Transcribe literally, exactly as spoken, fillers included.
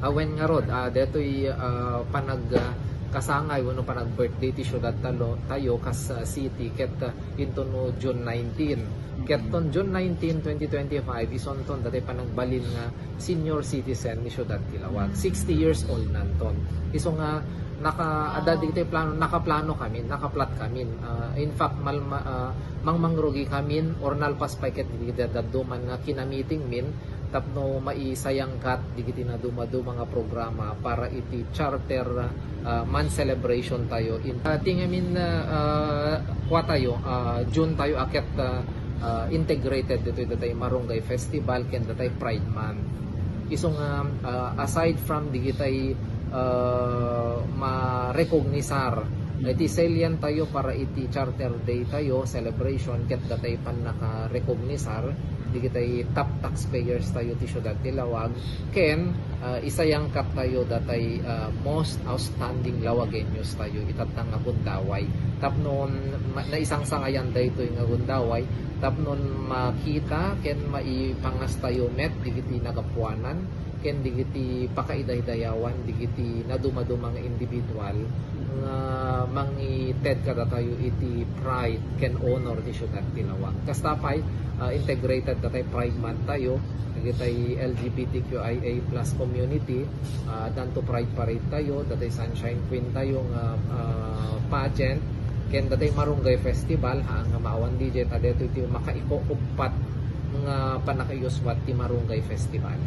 Awen ngarud, ah, detoy, ah, panag, ah, kasangay wenno panag-birthday ti siudad talo-, tayo kas, ah, city ket, ah, intono June nineteen. Ket ton June nineteen, twenty twenty-five, isonton datay panagbalin nga senior citizen ni siudad ti Lawag. Sixty years old nanton. Isu nga naka-, adda dagiti plano, nakaplano kami, nakaplat kami. Ah, in fact, mal-, ma-, ah, mangmangrugi kami or nalpas pay ket dagiti dadumman nga kinamiting min tapno maisayangkat dagiti naduma-duma nga programa para iti Charter, ah, Month celebration tayo. In, ah, ti ngamin, ah, ah, kua tayo, ah, June tayo a ket, ah, ah, integrated ditoy datay Marunggay Festival ken datay Pride Month. Isu nga, ah, aside from dagitay, ah, marekognisar, iti salient tayo para iti Charter Day tayo celebration ket datay pannakarekognisar dagitay top taxpayers tayo ti siudad ti Lawag, ken, ah, isayangkat tayo datay, ah, most outstanding Lawagueños tayo itatta nga gundaway. Tapno ma-, naisangsangayan daytoy nga gundaway, tapno makita ken maipangas tayo met dagiti nagapuanan ken dagiti pakaidaydayawan dagiti naduma-duma nga individual nga mangited kadatayo iti pride ken honor ti siudad ti Lawag. Kasta pay, ah, integrated datay Pride Month tayo, dagitay L G B T Q I A plus community, ah, addanto Pride Parade tayo, datay Sunshine Queen tayo nga, ah, pageant, ken datay Marunggay Festival, ha, nga maawan D J, ta detoy ti makaikukuppat nga pannakaiyuswat ti Marunggay Festival.